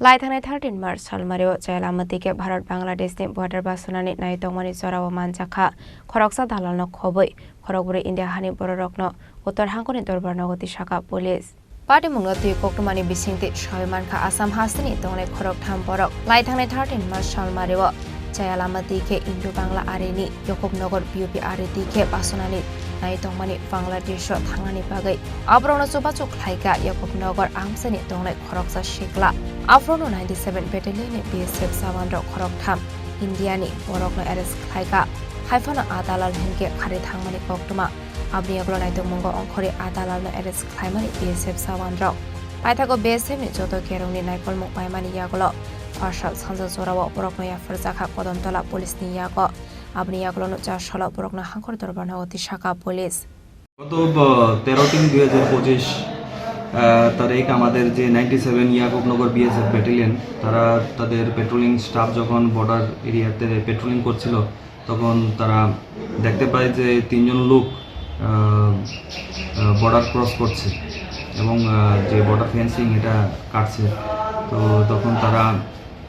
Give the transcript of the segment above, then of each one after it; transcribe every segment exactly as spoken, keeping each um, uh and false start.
Lai thangnai thirteen March salmario Chayalama dike Bharat Bangladeshni border basunani nai tongmani jorao manjakha khoroksa dalalno khobwi khorokbrwi India hani bororokno uttor hangkoni dorbar nogo tisakha police. Patimungno twi koktwmani bisingtwi sawi mankha Assam hasteni tongnai khoroktham borok. Lai thangnai thirteen March salmario Chayalama dike Indo Bangla arini Yakubnagar B U P ari dike basunani nai tongmani Bangladesho thangnani bagwi aborokno chubachu khlaikha. Yakubnagar amchaini tongnai khoroksa sikla. Aphuru ninety-seven Battalion ni B S F jawan rok khoroktham India ni borokno arrest khlaikha. Haiphano a dalal hinkhe khari thangmani koktwma. Aboni yagulo naitokmungo ongkhorwi a dalalno arrest khlaimani B S F jawan rok. Paithago B S F ni joto kerongni naikolmung paimani yagulo pharsal sanja jorao borokno yapharjakha Kodamtola police ni yago. Aboni yagulo nukjak salo borokno hangkhor dorbar nogo tisakha police. গত, আহ, তেরো তিন দুই হাজার পঁচিশ, আহ, তারিখ আমাদের যে ninety seven Yakubnagar BSF battalion, তারা তাদের পেট্রোলিং স্টাফ যখন বর্ডার এরিয়াতে পেট্রোলিং করছিল, তখন তারা দেখতে পায় যে তিনজন লোক, আহ, আহ, বর্ডার ক্রস করছে এবং, আহ, যে বর্ডার ফেন্সিং এটা কাটছে। তো তখন তারা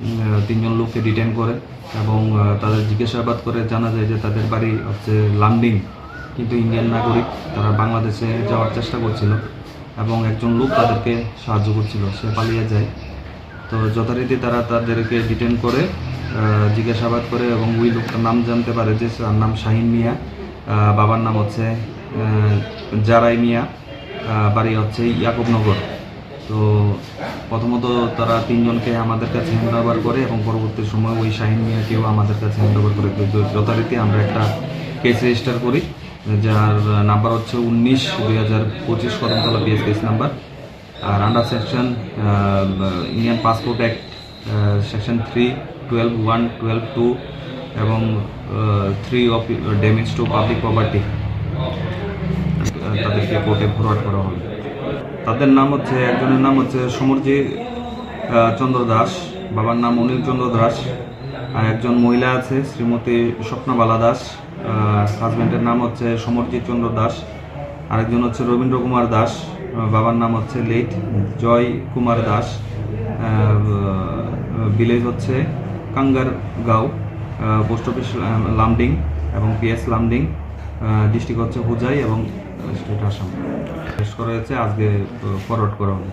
উম, আহ, তিনজন লোককে ডিটেইন করে এবং, আহ, তাদের জিজ্ঞাসাবাদ করে জানা যায় যে তাদের বাড়ি হচ্ছে লামডিং, কিন্তু ইন্ডিয়ান নাগরিক, তারা বাংলাদেশে যাওয়ার চেষ্টা করছিল এবং একজন লোক তাদেরকে সাহায্য করছিল, সে পালিয়ে যায়। তো যথারীতি তারা তাদেরকে ডিটেইন করে, আহ, জিজ্ঞাসাবাদ করে এবং ওই লোকটার নাম জানতে পারে যে তার নাম শাহিন মিয়া, আহ, বাবার নাম হচ্ছে, আহ, জারাই মিয়া, আহ, বাড়ি হচ্ছে ইয়াকুবনগর। তো প্রথমত তারা তিনজনকে আমাদের কাছে হ্যান্ড ওভার করে এবং পরবর্তী সময় ওই শাহিন মিয়াকেও আমাদের কাছে হ্যান্ড ওভার করে। তো যথারীতি আমরা একটা কেস রেজিস্টার করি, যার নাম্বার হচ্ছে উনিশ দুই হাজার পঁচিশ কদমতলা বিএস কেস নাম্বার। আর under section, uh, Indian passport act, uh, section three, twelve one, twelve two এবং, uh, three of damage to public property, uh, তাদেরকে কোর্টে ফরওয়ার্ড করা হবে। তাদের নাম হচ্ছে, একজনের নাম হচ্ছে সমরজিৎ, আহ, চন্দ্র দাস, বাবার নাম অনিল চন্দ্র দাস, আর একজন মহিলা আছে শ্রীমতী স্বপ্নবালা দাস, আহ, হাজব্যান্ডের নাম হচ্ছে সমরজিৎ চন্দ্র দাস, আরেকজন হচ্ছে রবীন্দ্র কুমার দাস, আহ, বাবার নাম হচ্ছে লেট জয় কুমার দাস, আহ, ভিলেজ হচ্ছে কাঙ্গারগাঁও, আহ, পোস্ট অফিস, আহ, লামডিং এবং পিএস লামডিং, আহ, ডিস্ট্রিক্ট হচ্ছে হোজাই এবং, আহ, স্টেট আসাম। অ্যারেস্ট করা হয়েছে, আজকে, আহ, ফরওয়ার্ড করা হবে।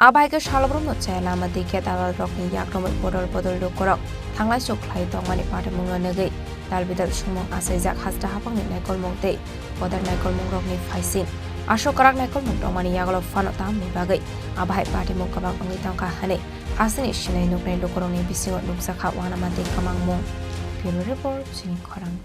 A bai khe salobrumno chaya lama dikhe dalalrokni yakromwi bodol bodol lukurok thanglai chuk khlai tongmani patimungno nugwi dalbidal sumung achaijak hasta haphangni naikolmung tei bodol naikolmungrokni phaising. Aswk kwrak naikolmung tongmani yagulo phano tamni bagwi a bahai patimung kwbang wngwi tongkha hwnwi hasteni sinai nuknai lukurokni bisingo nukjakha uanama tei kwmangmung. Bureau Report, Chini Khorang.